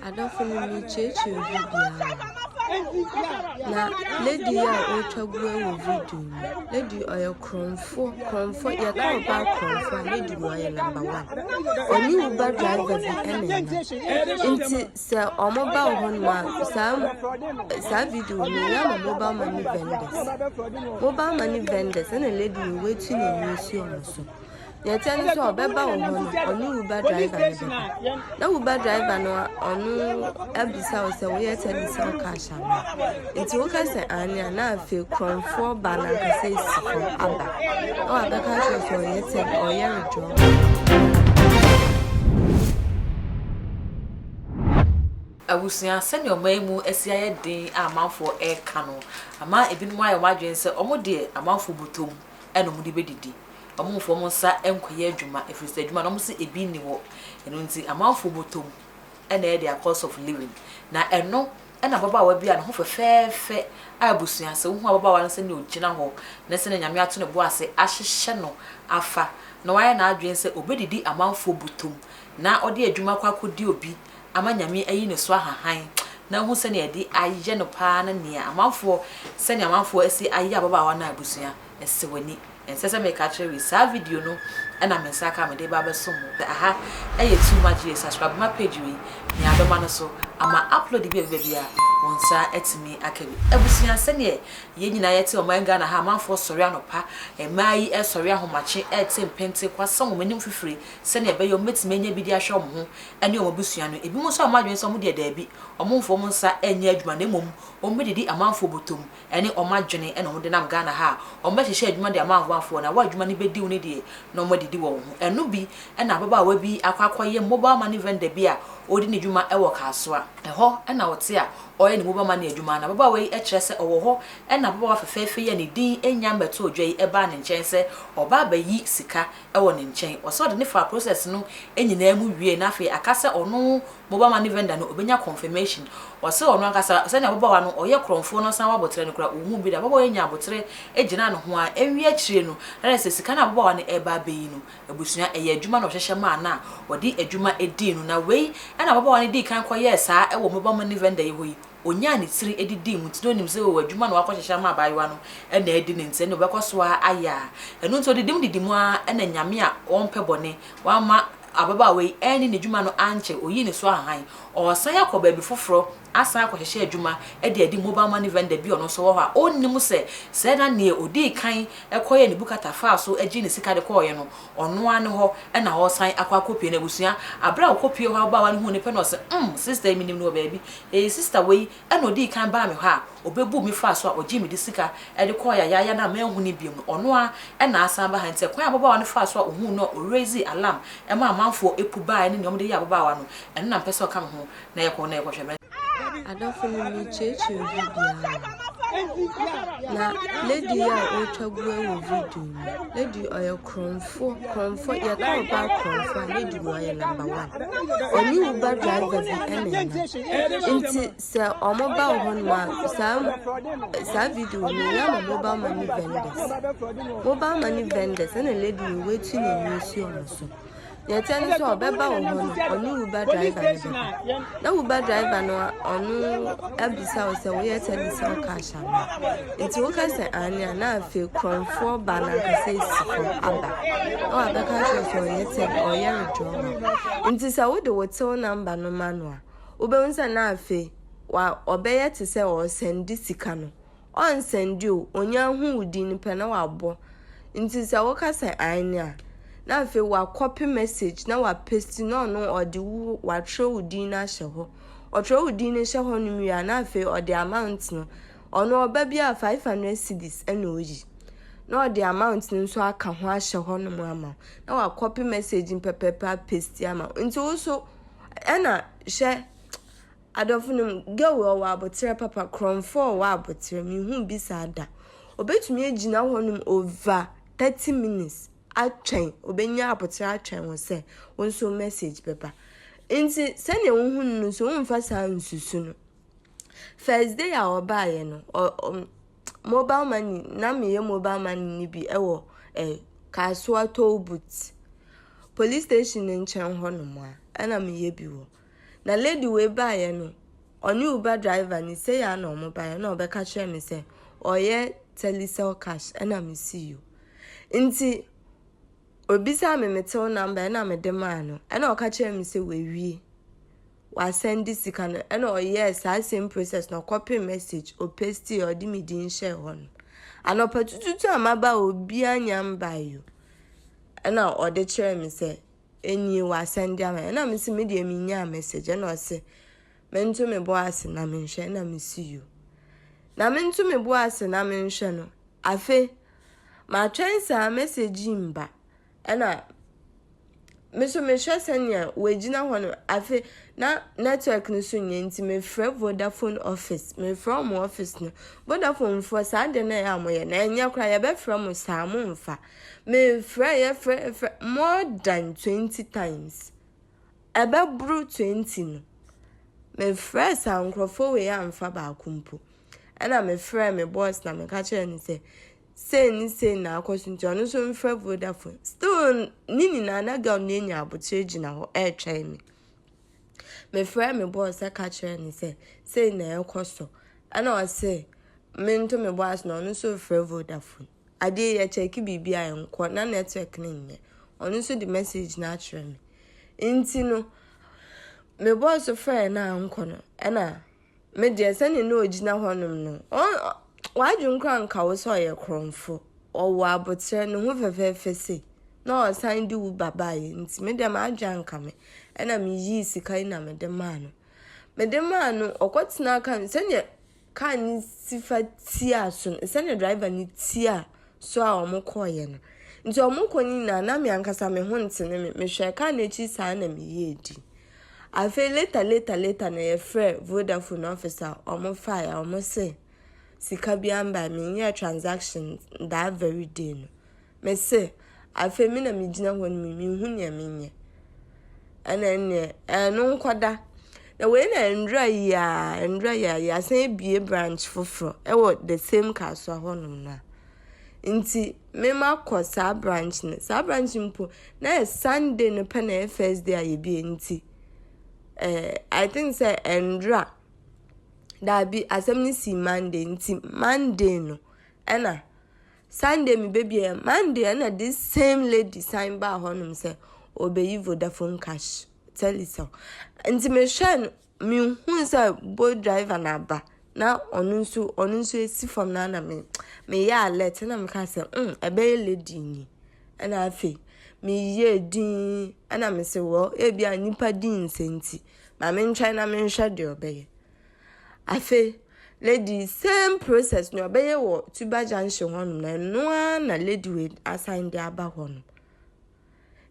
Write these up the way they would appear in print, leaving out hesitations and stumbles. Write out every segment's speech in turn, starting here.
Adɔfo no merekyeakyea obi biara. Na lady yi a ɔretwa gu wɔ video mu, lady yi ɔyɛ korɔmfoɔ. Korɔmfoɔ yɛka ɔbaa korɔmfoɔ a, lady yi ɔyɛ number one. Ɔne Uber driver bi na ɛnam. Nti sɛ wɔba wo hɔnom a, saa saa video no yɛama mobile money vendors. Mobile money vendors ɛna lady yi watu n'ani asi wɔn so. Nea ɛteɛ ne sɛ ɔbɛba wo hɔ no, ɔne Uber driver no bɛba. Na Uber driver no ɔno abisa wo sɛ woyɛ Telecel cash anaa. Nti woka sɛ aane a na afei korɔmfoɔ ba no ankasa esi fam aba. Na wabɛka akyerɛ wo sɛ ɔyɛ tɛl ɔyɛ withdrawal. Abusua, sɛnea ɔman yi mu asi ayɛ den a amanfoɔ reka no, ama ebinom ayɛ wɔn adwene sɛ wɔn deɛ amanfoɔ bɔtɔ mu na wɔde bɛdidi. Wɔmfa wɔn nsa nkɔyɛ adwuma ɛfiri sɛ adwuma no wɔse ebi nni hɔ. Ɛno nti amanfoɔ bɔtɔ mu na ɛyɛ their cost of living. Na ɛno na ababaawa bi a ne ho fɛfɛɛfɛ a abusua sɛ wohu ababaawa no sɛnea ɔgyina hɔ ne sɛnea Nyame ato ne bo ase ahyehyɛ no afa na wayɛ n'adwene sɛ ɔbɛdidi amanfoɔ bɔtɔ mu na ɔde adwuma akɔ akɔdi obi ama Nyame ayi ne so ahahan na ahu sɛnea yɛde ayɛ no paa ne nea amanfoɔ sɛnea amanfoɔ asi ayɛ ababaawa no a abusua ɛsɛ w'ani ɛnsɛ sɛ meka kyerɛ wei saa video no ɛna me nsa aka mede ba abɛsom mo aha ɛyɛ too much yɛ subscribe ma page wei nea abɛma no so ama upload bi a ɛbɛba biara wo nsa atumi aka bi abusua sɛdeɛ yɛn nyinaa yɛte ɔman Ghana ha amanfoɔ sɔre anɔpa mmaa yi ɛsɔre ahomakye ɛte mpente kwasam wɔn anim fifire sɛnea ɛbɛyɛ wɔbɛtumi anya bi de ahwɛ wɔn ho ne wɔn abusua no. Ebinom nso a wɔn adwene sɛ wɔn deɛ daabi, wɔmfa wɔn nsa nyɛ adwuma na mmom wɔbɛdidi amanfoɔ bɔtɔ mu ne wɔn adwene na wɔde nam Ghana ha a wɔbɛhyehyɛ adwuma de ama amanfoɔ na wo adwuma no bɛdi wo no deɛ na wɔadidi wɔn ho. Ɛno bi na ababaawa bi akɔ akɔyɛ mobile money vendor bi a ɔredi ne dwuma wɔ Kasoa. Ɛhɔ na ɔte a ɔreyɛ ne mobile money adwuma no. Ababaawa yi kyerɛ sɛ ɔwɔ hɔ na ababaawa fɛfɛɛfɛ yi a ne din nnya mmɛtoo dwa yi baa ne nkyɛn sɛ ɔreba abɛyi sika wɔ ne nkyɛn. Ɔsɛ ɔde no faa process no nyinaa mu wiei na afei aka sɛ ɔno mobile money vendor no ɔbɛnya confirmation. Ɔsɛ ɔno ankasa sɛnea ababaawa no ɔyɛ korɔmfoɔ na ɔsan wɔ aboterɛ no koraa ɔnhuu bi da. Ababaawa yi nyaa aboterɛ gyinaa ne ho ara. Ɛnwie akyire no na kyerɛ sɛ sika no a ababaawa no reba abɛyi no abusua ɛyɛ adwuma na ɔhyehyɛ maa no a ɔde adwuma dii no. Na wei na ababaawa no dii kan kɔyɛɛ saa wɔ mobile money vendor yi hɔ yi. Onyaa ne tiri didii mu nti na onim sɛ oo adwuma na wakɔhyehyɛ ama abaayewa no na adi no nti ɛnna ɔbɛkɔ so ara ayɛ a. Ɛno nti ɔdidi mu didi mu ara na Nyame a ɔmpɛ bɔne wamma ababaawa yi anni ne dwuma no ankyɛ oyii ne so ahahan. Ɔresan akɔ baabi foforɔ asan akɔhyehyɛ adwuma de adi mobile money vendor bi a ɔno nso wɔ hɔ a ɔnnim sɛ sɛɛ na neɛ ɔdii kan kɔyɛɛ ne bukata faa so gyee ne sika de kɔeɛ no Ɔno ara ne hɔ na ɔresan akɔ akɔpue no abusua. Aberɛ a ɔkɔpue hɔ ababaawa no huu no pɛ na ɔse, Umm sister yi menim no wɔ baabi. Ee sister wei na ɔdii kan baa me hɔ a ɔbɛbuu me faa so a ɔgyee me de sika de kɔɔ yayaaya no a manhu no biom no, ɔno ara na asan aba ha. Nti ɛkwan a ababaawa no faa so a ɔhuu no a ɔraisee alarm maa amanfoɔ pu baeɛ ne nea wɔde yɛɛ ababaawa no, ɛno na mepɛ sɛ ɔka me ho na yɛkɔ na yɛkɔhwɛ mmerɛ. Adɔfo no merekyeakyea obi biara. Na lady yi a ɔretwa gu wɔ video mu, lady yi ɔyɛ korɔmfoɔ. Korɔmfoɔ yɛka ɔbaa korɔmfoɔ a lady no ɔyɛ number one. Ɔne Uber driver bi na ɛnam. Nti sɛ wɔba wo hɔnom a saa saa video no yɛama mobile money vendors. Mobile money vendors ɛna lady yi watu n'ani asi wɔn so. Nea ɛteɛ ne sɛ ɔbɛba wo hɔ no, ɔne Uber driver no bɛba. Na Uber driver no ɔno abisa wo sɛ woyɛ Telecel cash anaa. Nti woka sɛ aane a na afei korɔmfoɔ ba no ankasa esi fam aba. Na wabɛka akyerɛ wo sɛ ɔyɛ tɛl ɔyɛ withdrawal. Nti sɛ wode wo till number no ma no a, wobɛhu sɛ na afei wa ɔbɛyɛ te sɛ ɔresɛnde sika no. Ɔnnsɛnde o, onya hu wo din pɛ na ɔabɔ. Ntsi sɛ woka sɛ aane a, na afei ɔakɔpe message na ɔapesti na ɔno ɔdze wo ɔakyerɛw wo din no ahyɛ hɔ. Ɔkyerɛw wo din no hyɛ hɔ no wie a, na afei ɔdze amount no, ɔno ɔba bi a 500 cedis na oyi. Na ɔdze amount no so aka ho ahyɛ hɔnom ama wo. Na ɔakɔpe message no pɛpɛɛpɛ apesti ama wo. Ntsi wo so nna hwɛ. Adɔfo nom, girl wei ɔwɔ aboterɛ papa, korɔmfoɔ a ɔwɔ aboterɛ, menhuu bi saa da. Ɔbɛtumi agyina hɔnom over 30 minutes atwɛn, ɔbɛnya aboterɛ atwɛn wo sɛ wo nso wo message bɛba. Nti sɛdeɛ wohu no no nso womfa saa nsusu no. First day a ɔbaeɛ no, ɔ, ɔ, mobile money, na meyɛ mobile money no bi wɔ eh, Kasoa toll booth, police station no nkyɛn hɔnom a, ɛna meyɛ bi wɔ. Na lady wei baeɛ no, ɔne Uber driver no sei ara na wɔn baeɛ na ɔbɛka kyerɛɛ me sɛ ɔreyɛ Telecel cash ɛna mesi yo. Nti obisaa me me till number ɛna mede maa no ɛna ɔka kyerɛɛ me sɛ wawie. Wasɛnde sika no ɛna ɔyɛɛ saa same process na ɔkɔpee message ɔpastee ɔde me din hyɛɛ hɔ no. Anɔpa tututu a maba a obiara nya mbaeɛ o ɛna ɔde kyerɛɛ me sɛ enie wasɛnde ama me ɛna mese me deɛ menyaa message ɛna ɔse mento me bo ase na menhwɛ ɛna mese yo. Na mento me bo ase na menhwɛ no afei matwɛn saa message yi mba ɛna me nso mehwɛ sɛnea wɔagyina hɔ no afei na network no so nyɛ nti mefrɛ Vodafone office mefrɛ wɔn office no Vodafone foɔ saa deɛ no ɛyɛ a moyɛ na ɛnyɛ koraa yɛbɛfrɛ mo saa momfa mefrɛ yɛfrɛ yɛfrɛ more than 20 times ɛbɛboro 20 no mefrɛ saa nkurɔfoɔ wei amfa baako mpo ɛna mefrɛ me boss na meka kyerɛ no sɛ sei ne sei na akɔ so nti ɔno nso mfrɛ Vodafone still ne nyinaa na girl no anya abotire gyina hɔ ɛretwɛn me mefrɛ me boss ka kyerɛ no sɛ sei na ɛrekɔ so ɛna ɔse mento me bo ase na ɔno nso frɛ Vodafone adeɛ yɛ kyɛke biribi a ɛnkɔ na network no nyɛ ɔno nso de message no akyerɛ me nti no me boss frɛ na ankɔ no ɛna me deɛ sɛnea na ogyina hɔnom no wadwene koraa nka wo sɛ ɔyɛ korɔmfo ɔwɔ abotire ne ho fɛfɛɛfɛ sei na ɔsan de wo ba baeɛ nti me deɛ m'adwene anka me ɛna meyii sika yi na mede maa no mede maa no ɔkɔtena kaa no sɛnea kaa no si fa tia so no sɛnea driver no tia so a wɔn kɔɔeɛ no nti wɔn kɔ no nyinaa na me ankasa me ho ntene me mehwɛ kaa no akyi saa na meyɛɛ di afei later later later na yɛfrɛ Vodafone office a wɔn faeɛ a wɔn se sika bi amba menyɛɛ transaction that very day no mese afei me na megyina hɔ no menhu nea menyɛ ɛna ɛneɛ ɛno nkɔda na wei na nwura yi a nwura yi a yɛasan abue branch foforɔ ɛwɔ the same Kasoa hɔnom no a nti mema kɔ saa branch no saa branch mpo na yɛ Sunday no pɛ na ɛyɛ first day a yɛbie nti ɛɛ I think sɛ nwura daabi asɛm no si Monday nti Monday no ɛna Sunday mi bebie Monday ɛna this same lady san baa hɔnom sɛ ɔbɛyi Vodafone cash Telecel nti mehwɛ no mehu sɛ Bolt driver no aba na ɔno nso ɔno nso esi fam na na me meyɛ alert na meka sɛ mm ɛbɛyɛ lady ni ɛna afei meyɛ din ɛna mese wɔ ebi a nipa di nsɛ nti ma mentwɛn na menhwɛ deɛ ɔbɛyɛ afei lady same process na ɔbɛyɛ wɔ Tuba junction hɔnom na ɛno ara na lady wei asan de aba hɔnom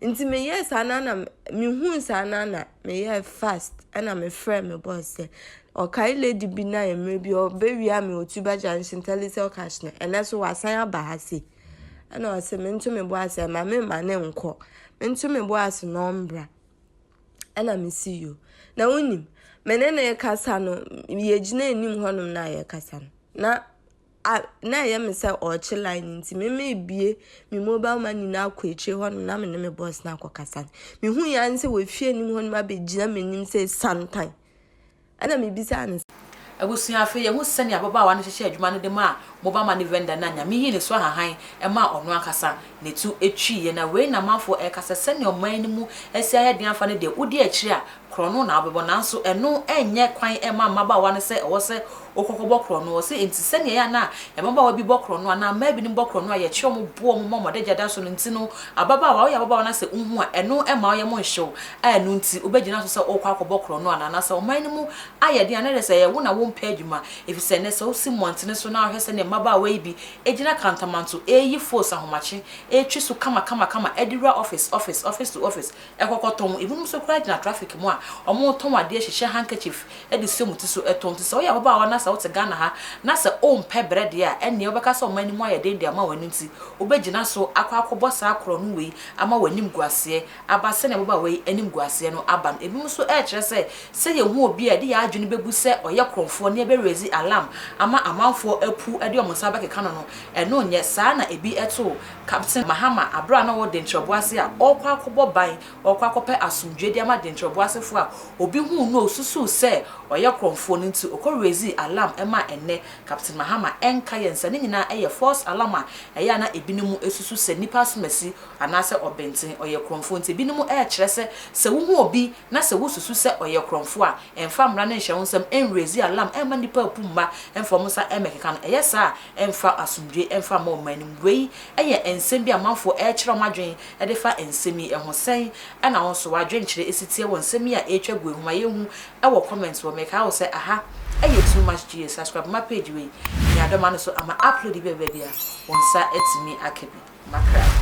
nti meyɛɛ saa na na mehu saa na na meyɛɛ fast ɛna mefrɛ me boss sɛ ɔkae lady bi na mmerɛ bi ɔbɛwia me wɔ Tuba junction Telecel cash no ɛnɛ so wasan aba ha sei ɛna ɔsɛ mento me bo ase ɛma me ma ne nkɔ mento me bo ase na ɔmbra ɛna mesi yo na wonim me ne ne kasa no yɛgyina anim hɔnom na yɛkasa no na a na ɛyɛ me sɛ ɔrekye line nti me mebie me mobile money no akɔ akyire hɔnom na me ne me boss no akɔkasa mehu yɛn sɛ wɔafie anim hɔnom abɛgyina m'anim sɛ santan ɛna mebisaa no Abusua afei yɛhu sɛnea ababaawa no hyehyɛ adwuma no de ma mobile money vendor no a Nyame yii ne so ahahan ma ɔno ankasa ne to twiiɛ. Na wei na amanfoɔ ɛreka sɛ sɛnea ɔman no mu asi ayɛ den afa no deɛ wodi akyire a korɔno na wobɛbɔ nanso ɛno nyɛ kwan mma mmabaawa no sɛ ɛwɔ sɛ wokɔkɔbɔ korɔno. Ɔse enti sɛnea ɛyɛ a na mmabaawa bi bɔ korɔno anaa mmaa binom bɔ korɔno a yɛkye wɔn bo wɔn ma wɔn adagya da so no nti no ababaawa woyɛ ababaawa na sɛ wohu a ɛno mma wo yam nhye wo a ɛno nti wobɛgyina so sɛ wokɔ akɔbɔ korɔno anaa anaasɛ ɔman no mu ayɛ den a na ɛkyerɛ sɛ ɛyɛ wo na wompɛ adwuma efisɛ nnɛ sɛ wosi mmɔntene so na wohwɛ sɛnea mmabaawa yi bi gyina kantamanto reyi fos ahomakye retwi so kamakamakama de wura office office office to office kɔkɔtɔn ebinom nso koraa gyina traffic mu a wɔretɔn adeɛ hyehyɛ handkerchief de si wɔn ti so tɔn nti sɛ woyɛ ababaawa na sɛ wote Ghana ha na sɛ wompɛ brɛ deɛ a ɛnneɛ wobɛka sɛ ɔman no mu ayɛ den de ama wo ɛno nti wobɛgyina so akɔ akɔbɔ saa korɔno wei ama w'animguaseɛ aba sɛnea ababaawa yi animguaseɛ no aba no. Ebinom nso rekyerɛ sɛ, sɛ yɛhu obi a yɛde yɛn adwene bɛbu sɛ ɔyɛ korɔmfoɔ na yɛbɛ raise alarm ama amanfoɔ apu de wɔn nsa abɛkeka no no, ɛno nyɛ. Saa na ebi too Captain Mahama berɛ a na ɔwɔ Denkyerɛboase a ɔrekɔ akɔbɔ ban, ɔrekɔ akɔpɛ asomdwoeɛ de ama Denkyerɛboasefoɔ. sofo a obi huu no a osusuw sɛ ɔyɛ korɔmfoɔ no nti ɔkɔ raisee alarm ɛma ɛnnɛ Captain Mahama ɛnka yɛn nsa. Ne nyinaa ɛyɛ false alarm a ɛyɛ a na ebinom susu sɛ nnipa asomasi anaasɛ ɔbenten ɔyɛ korɔmfoɔ nti ebinom ɛrekyerɛ sɛ sɛ wohu obi na sɛ wosusu sɛ ɔyɛ korɔmfoɔ a ɛmfa mmara no nhyɛ wo nsam ɛnraise alarm ɛmma nnipa apu mma ɛmfa wɔn nsa ɛmmɛkeka no ɛyɛ saa a ɛmfa asomdwoe ɛmfa mma ɔman no mu. Wei ɛyɛ nsɛm bi a amanfoɔ ɛrekyerɛ wɔn adwene de fa nsɛm yi ho. Sɛn na wo nso w'adwenkyerɛ si teɛ wɔ nsɛm yi a ɛretwa gu yi ho? Ma yɛnhu wɔ comment hɔ. Mekae wo sɛ aha yɛ Too Much GA, subscribe ma page wei, mia dɔm ano so ama upload bi a ɛbɛba biara wo nsa atumi aka bi. Makra.